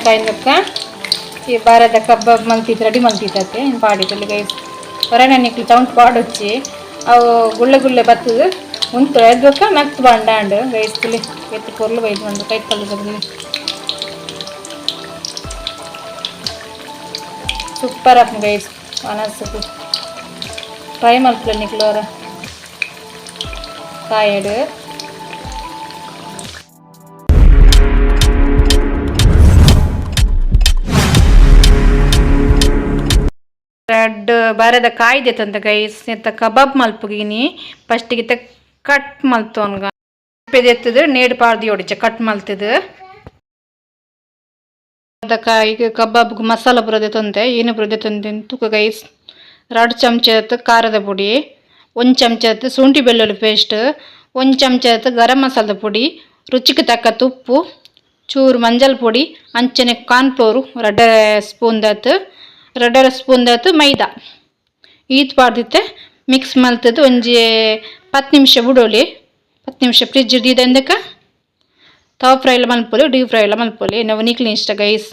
ಕಾಯಿಂದಕ್ಕ ಈ ಬಾರದ ಕಬಾಬ್ ಮಲ್ತಿತ್ತು, ರೆಡಿ ಮಲ್ತಿತ್ತತ್ತೆ. ಇನ್ನು ಪಾಡಿ ಗೈಸ್, ಹೊರಗಡೆ ನಿಕ್ಲು ಚೌಂಟ್ ಪಾಡೊಚ್ಚಿ. ಅವು ಗುಳ್ಳೆ ಗುಳ್ಳೆ ಬತ್ತದು ಉಂತು ಎದ್ಬೊಕ್ಕ ನಕ್ತ್ ಬಂಡಾಂಡ್ ಗೈಸ್. ತುಲಿ ಎತ್ತು ಪೊರ್ಲು ಬೈದು ಬಂದು ಕೈ ಕಲ್ಲು. ಸೂಪರ್ ಆಪುಂಡು ಗೈಸ್. ವನಸುಗು ಟ್ರೈ ಮಲ್ಪುಲೆ ನಿಕ್ಲು ವರ ಕಾಯಡ್. ರಡ್ಡ್ ಬಾರೆದ ಕಾಯಿ ದೆತ್ತೊಂತ ಗೈಸ್. ನೆತ್ತ ಕಬಾಬ್ ಮಲ್ಪುಗಿನಿ. ಫಸ್ಟ್ ಗಿತ್ತ ಕಟ್ ಮಲ್ತೊನ್ಗ ದೆತ್ತದು ನೇಡ್ ಪಾಡ್ದು ಯೋಡಿಚ ಕಟ್ ಮಲ್ತದು. ಕಾಯಿಗ್ ಕಬಾಬ್ಗ್ ಮಸಾಲ ಪೂರ ದೆತ್ತೊಂತೆ. ಏನು ಪೂರ ದೆತ್ತೊಂತೆ ತೂಕ ಗೈಸ್. ರಡ್ಡ್ ಚಮಚ ಖಾರದ ಪುಡಿ, ಒಂಜಿ ಚಮಚ ಶುಂಠಿ ಬೆಳ್ಳುಳ್ಳಿ ಪೇಸ್ಟ್, ಒಂಜಿ ಚಮಚ ಗರಂ ಮಸಾಲದ ಪುಡಿ, ರುಚಿಗೆ ತಕ್ಕ ಉಪ್ಪು, ಚೂರು ಮಂಜಲ್ ಪೊಡಿ, ಅಂಚನೆ ಕಾರ್ನ್ಫ್ಲೋರು ರಡ್ಡರೆ ಸ್ಪೂನ್ ದಾತ್, ರಡ್ಡರೆ ಸ್ಪೂನ್ ದಾತ್ ಮೈದಾ. ಈತ್ ಪಾಡ್ದಿತ್ತೆ ಮಿಕ್ಸ್ ಮಲ್ತದು ಒಂಜಿ 10 ನಿಮಿಷ ಬುಡೊಲಿ. 10 ನಿಮಿಷ ಫ್ರಿಜ್ ದೀದಂದಕ ತವ ಫ್ರೈ ಎಲ್ಲ ಮಲ್ಪೊಲಿ, ಡೀಪ್ ಫ್ರೈ ಎಲ್ಲ ಮಲ್ಪೊಲಿ, ನಾವು ನಿಕ್ಲಿನ ಇಷ್ಟ ಗೈಸ್.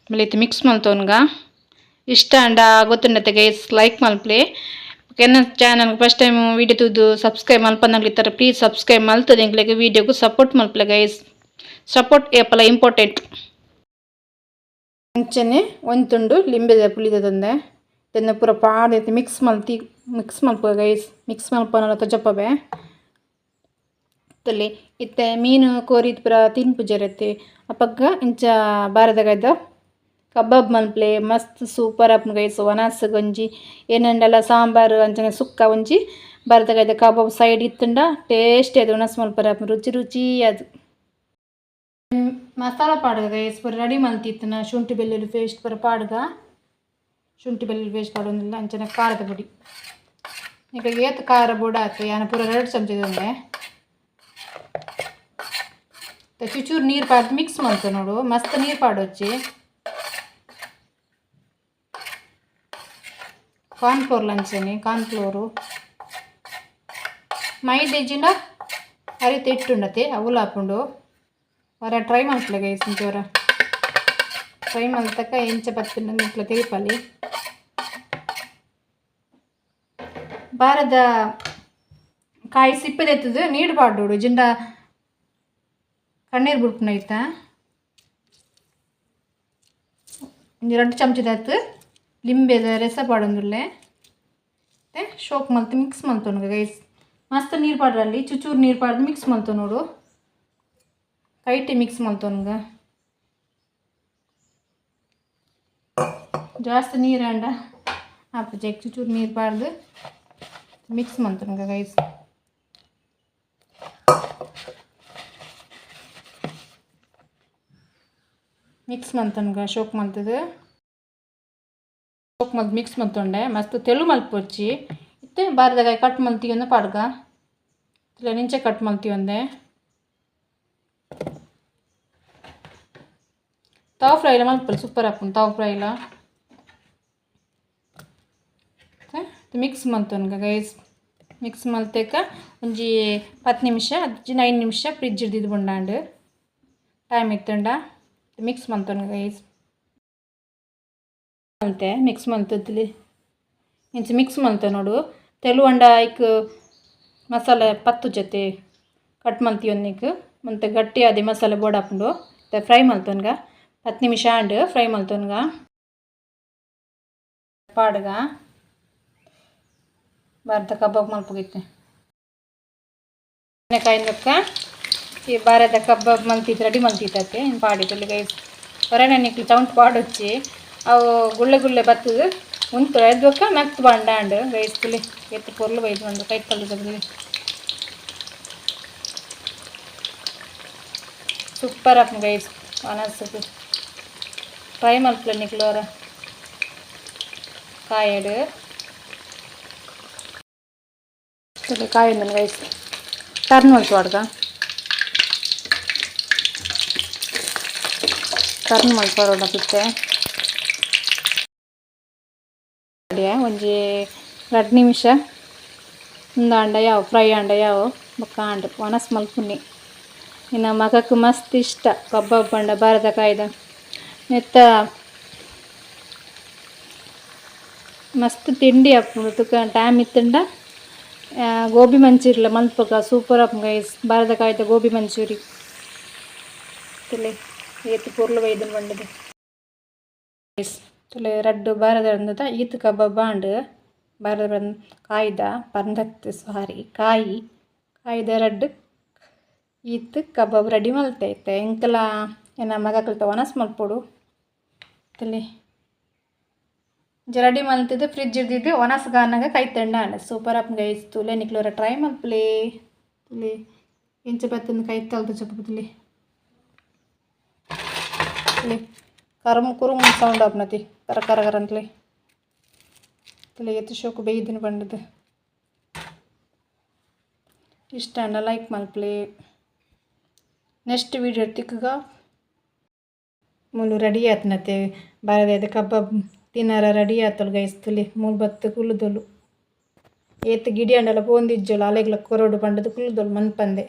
ಆಮೇಲೆ ಇತ್ತೆ ಮಿಕ್ಸ್ ಮಲ್ತೊನ್ಗ. ಇಷ್ಟ ಅಂಡ ಗೊತ್ತುಂಡತ್ತೆ ಗೈಸ್, ಲೈಕ್ ಮಲ್ಪಲೆ. ಎನ್ನ ಚಾನಲ್ ಫಸ್ಟ್ ಟೈಮ್ ವೀಡಿಯೋ ತೂದು ಸಬ್ಸ್ಕ್ರೈಬ್ ಮಲ್ಪಂದಾಗ್ಲಿತ್ತರ ಪ್ಲೀಸ್ ಸಬ್ಸ್ಕ್ರೈಬ್ ಮಲ್ತದೆ ಎಂಕ್ಲೆಗ್ ವೀಡಿಯೋಗು ಸಪೋರ್ಟ್ ಮಲ್ಪಲೆ ಗೈಸ್. ಸಪೋರ್ಟ್ ಏಪಲ ಇಂಪಾರ್ಟೆಂಟ್. ಅಂಚನೆ ಒಂದು ತುಂಡು ಲಿಂಬೆದ ಪುಳಿದ ತಂದೆ ಇದನ್ನು ಪೂರ ಪಾಡ್ದು ಮಿಕ್ಸ್ ಮಲ್ತಿ ಮಿಕ್ಸ್ ಮಲ್ಪ ಗೈಸ್. ಮಿಕ್ಸ್ ಮಲ್ಪನಲ ತೊಜಪ್ಪವೆ ತಲ್ಲಿ. ಇತ್ತೆ ಮೀನು ಕೋರಿದ ಪೂರ ತಿನ್ಪುಜೆರತ್ತೆ, ಅಪಗ ಇಂಚ ಬಾರದ ಕಬಾಬ್ ಮಲ್ಪಲೆ, ಮಸ್ತ್ ಸೂಪರ್ ಆಪುಂಡು ಗೈಸ್. ವನಸ್ ಒಂಜಿ ಏನಂಡಲ ಸಾಂಬಾರು ಅಂಚನೆ ಸುಕ್ಕ ಒಂಜಿ ಬಾರದ ಕಬಾಬ್ ಸೈಡ್ ಇತ್ತುಂಡ ಟೇಸ್ಟ್ ಅದು ವನಸ್ ಮಲ್ಪರೆ ಆಪುಂಡು, ರುಚಿ ರುಚಿ ಅದು. ಮಸಾಲ ಪಾಡ್ಗ ಗೈಸ್. ಪೂರ ರೆಡಿ ಮಲ್ತಿತ್ತಿನ ಶುಂಠಿ ಬೆಳ್ಳುಳ್ಳಿ ಪೇಸ್ಟ್ ಪೂರ ಪಾಡ್ಗ. ಶುಂಠಿ ಬೆಳ್ಳುಳ್ಳಿ ಪೇಸ್ಟ್ ಪಾಡೊಂದಿಲ್ಲ. ಅಂಚನೆ ಖಾರದ ಪುಡಿ ಈಗ ಏತ್ ಖಾರ ಬೋಡಾತು, ಯಾನ್ ಪೂರ 2 ಚಮಚ ಉಂಡೆ. ಚುಚೂರು ನೀರು ಪಾಡ್ದು ಮಿಕ್ಸ್ ಮಲ್ತು ನೋಡು. ಮಸ್ತ್ ನೀರು ಪಾಡೊಚ್ಚಿ. ಕಾರ್ನ್ಫ್ಲೋರ್ ಅಂಚನೆ ಕಾರ್ನ್ಫ್ಲೋರು, ಮೈದ ಇಜ್ಜಿಂಡ ಅರಿತ ಹಿಟ್ಟುಂಡತೆ, ಅವುಲು ಆಪುಂಡು. ವರ ಟ್ರೈ ಮಲ್ಪುಲೆ ಗೈಸ್. ಇಂಚ ಟ್ರೈ ಮಲ್ತಕ ಎಂಚ ಬತ್ತುಂಡು ನಿಕ್ಲ ತೆರಿಪಾಲಿ. ಬಾರದ ಕಾಯಿ ಸಿಪ್ಪೆ ದೆತ್ತುದು ನೀರು ಪಾಡೋಡು, ಜಿಂಡ ಕಣ್ಣೀರು ಬುಡ್ಪುನ ಐತ. ಒಂಜಿ ರಡ್ಡ್ ಚಮಚದಾತ್ ಲಿಂಬೆದ ರಸ ಪಾಡೊಂದುಲ್ಲೆ. ಶೋಕ್ ಮಲ್ತ್ ಮಿಕ್ಸ್ ಮಲ್ತೊನುಗ ಗೈಸ್. ಮಸ್ತ್ ನೀರು ಪಾಡ್ರಲ್ಲಿ, ಚುಚೂರು ನೀರು ಪಾಡ್ದು ಮಿಕ್ಸ್ ಮಲ್ತೊನೋಡು. ಕೈಟೆ ಮಿಕ್ಸ್ ಮಲ್ತೊನುಗ. ಜಾಸ್ತಿ ನೀರು ಅಂಡ ಆಪುಜಿ. ಚುಚೂರು ನೀರು ಪಾಡ್ದು ಮಿಕ್ಸ್ ಮಲ್ತೊನುಗ ಗೈಸ್. ಮಿಕ್ಸ್ ಮಲ್ತೊನುಗ. ಶೋಕ್ ಮಲ್ತದು, ಶೋಕ್ ಮಲ್ತ್ ಮಿಕ್ಸ್ ಮಲ್ತೊಂಡೆ. ಮಸ್ತ್ ತೆಳು ಮಲ್ಪೊಚ್ಚಿ. ಇತ್ತೆ ಬಾರದ ಕಟ್ ಮಲ್ತಿಯೊಂದು ಪಾಡ್ಗ ನಿಂಚೆ ಕಟ್ ಮಲ್ತಿಯೊಂದೆ. ತವ ಫ್ರೈ ಎಲ್ಲ ಮಲ್ಪೊಲಿ, ಸೂಪರ್ ಆಪುಂಡು ತವ ಫ್ರೈ ಎಲ್ಲ. ಮಿಕ್ಸ್ ಮಲ್ತೊನ್ಗ ಗೈಸ್. ಮಿಕ್ಸ್ ಮಲ್ತೇಕ ಒಂಜಿ 10 ನಿಮಿಷ ಅಜ್ಜಿ 5 ನಿಮಿಷ ಫ್ರಿಜ್ ದೀದ್ ಬೊಂಡಾಂಡ್ ಟೈಮ್ ಇತ್ತುಂಡ ಮಿಕ್ಸ್ ಮಲ್ತೊನ್ಗ ಗೈಸ್. ಮಲ್ತೆ ಮಿಕ್ಸ್ ಮಲ್ತುತ್ಲಿ. ಇಂಚ ಮಿಕ್ಸ್ ಮಲ್ತೆ ನೋಡು. ತೆಳು ಅಂಡ ಐಕ್ ಮಸಾಲೆ ಪತ್ತು ಜೊತೆ ಕಟ್ ಮಲ್ತಿಯೊಂದಿಕ್ ಮಂತೆ ಗಟ್ಟಿ ಆದಿ ಮಸಾಲೆ ಬೋಡಾಪುಂಡು. ಫ್ರೈ ಮಲ್ತೊನ್ಗ. 10 ನಿಮಿಷ ಆಂಡ್, ಫ್ರೈ ಮಲ್ತೊನ್ಗ. ಪಾಡ್ಗ ಬಾರದ ಕಬಾಬ್ ಮಲ್ಪುಗಿತ್ತೆ. ಕಾಯಿಂದಕ್ಕ ಈ ಬಾರದ ಕಬಾಬ್ ಮಲ್ತಿತ್ತು, ರೆಡಿ ಮಲ್ತಿತ್ತತ್ತೆ. ಇನ್ನು ಪಾಡಿ ಗೈಸ್. ಹೊರಗಡೆ ನಿಕ್ಲು ಚೌಂಟ್ ಪಾಡೊಚ್ಚಿ. ಅವು ಗುಳ್ಳೆ ಗುಳ್ಳೆ ಬತ್ತದು ಉಂತು ಎದ್ಬೊಕ್ಕ ನಕ್ತ್ ಬಂಡಾಂಡ್ ಗೈಸ್. ತುಲಿ ಎತ್ತು ಪೊರ್ಲು ಬೈದು ಬಂದು ಕೈ ಕಲ್ಲು. ಸೂಪರ್ ಆಪುಂಡು ಗೈಸ್. ವನಸುಗು ಟ್ರೈ ಮಲ್ಪುಲೆ ನಿಕ್ಲು ವರ ಕಾಯಡ್. ಕಾಯಿ ಗೈಸ್, ಟರ್ನ್ ಮಲ್ಪುವಾಡ್ಗ. ಟರ್ನ್ ಮಲ್ಪರೋಡ ಪಿತ್ತೆ ಒಂಜಿ 2 ನಿಮಿಷ ಉಂದಾಂಡ ಯಾವು, ಫ್ರೈ ಆಂಡ ಯಾವು. ಬೊಕ್ಕ ಆಂಡ್ ವನಸ್ ಮಲ್ಪುನಿ. ಎನ್ನ ಮಗಕ್ ಮಸ್ತ್ ಇಷ್ಟ ಕಬಾಬ್ ಪಂಡ ಬಾರದ ಕಾಯ್ದ. ನೆತ್ತ ಮಸ್ತ್ ತಿಂಡಿ ಆಪುಂಡು ತುಕ ಟೈಮ್ ಇತ್ತುಂಡ ಗೋಬಿ ಮಂಚೂರಿಲ ಮನ್ಪುಗ ಸೂಪರ್ ಆಪುಂಡು ಗೈಸ್ ಬಾರದ ಕಾಯ್ದ ಗೋಬಿ ಮಂಚೂರಿ. ತೂಲೆ ಏತ್ ಪೊರ್ಲು ಬೈದುಂಡು ಪಂಡುದು. ಗೈಸ್ ತೂಲೆ ರಡ್ಡ್ ಬಾರದ ಉಂದುದ ಈತ್ ಕಬಾಬ್ ಆಂಡ್ ಬಾರದ ಕಾಯ್ದ ಪರ್ಂದತ್ತ್ ಸಾರಿ ಕಾಯಿ ಕಾಯ್ದ ರಡ್ಡ್ ಈತ್ ಕಬಾಬ್ ರೆಡಿ ಮಲ್ತೆ ಇತ್ತೆ ಎಂಕಲ ಎನ್ನ ಮಗಕಲ್ತ ವನಸ್ ಮಲ್ಪೊಡು. ತೂಲೆ ಇಂಚ ರೆಡಿ ಮಲ್ತುದು ಫ್ರಿಡ್ಜ್ ದೀದ್ ವನಸ್ ಗಾನಗ ಕೈತಂಡ ಆಂಡ್ ಸೂಪರ್ ಆಪುಂಡು ಗೈಸ್. ತೂಲೆ ನಿಕುಲು ಒರ ಟ್ರೈ ಮಲ್ಪುಲೆ. ತೂಲೆ ಎಂಚ ಬತ್ತುಂದು ಕೈತಲ್ ತೂಲೆ ತೂಲೆ ಕರಮ್ ಕುರುಮ್ ಸೌಂಡ್ ಆಪುನತೆ ಕರ ಕರ ಕರ ಅಂತಲೇ. ತೂಲೆ ಏತ್ ಶೋಕು ಬೈದಿನ ಪಂಡುದು. ಇಷ್ಟ ಆಂಡ ಲೈಕ್ ಮಲ್ಪುಲೆ. ನೆಕ್ಸ್ಟ್ ವೀಡಿಯೋ ತಿಕ್ಕುಗ. ಮೂಲು ರೆಡಿ ಆತನತೆ ಬಾರದ ಕಬಾಬ್ ತಿನರ ರೆಡಿ ಆತೊಲು ಗೈಸ್. ತೂಲೆ ಮೂಲು ಬತ್ತ್ ಕುಲ್ಲುದೊಲು. ಏತ್ ಗಿಡಿ ಆಂಡಲ ಪೋವೊಂದಿಜ್ಜೊಲು ಅಲೆಗ್ಲ ಕೊರೊಡು ಪಂಡುದು ಕುಲ್ಲುದೊಲು ಮನ್ಪಂದೆ.